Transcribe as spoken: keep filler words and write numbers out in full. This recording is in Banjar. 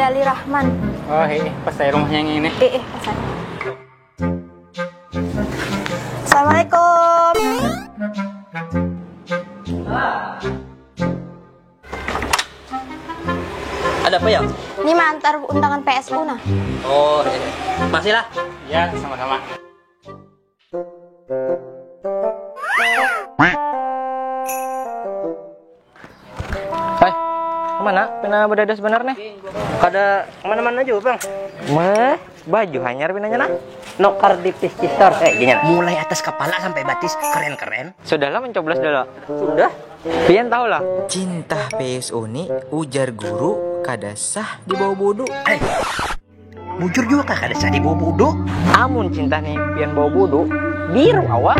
Dali Rahman. Oh, eh, pas saya rumahnya yang ini. Eh, eh, pesan. Assalamualaikum. Ada apa ya? Ini mah antar undangan P S U nah. Oh, iya. Masih lah. Ya, sama-sama. Hai, kemana? Pina bedada sebenarnya? Kada kemana-mana juga, Bang. Meh, baju hanyar pinanya nah. Nukar di P C Store, eh, gini. Mulai atas kepala sampai batis keren-keren. Sudahlah mencoblos dulu. Sudah. Pian tahu lah. Cinta P S O ni ujar guru kada sah dibawa bodoh. Eh, bujur juga kah kada sah dibawa bodoh? Amun cinta nih pian bawa bodoh, biru awak.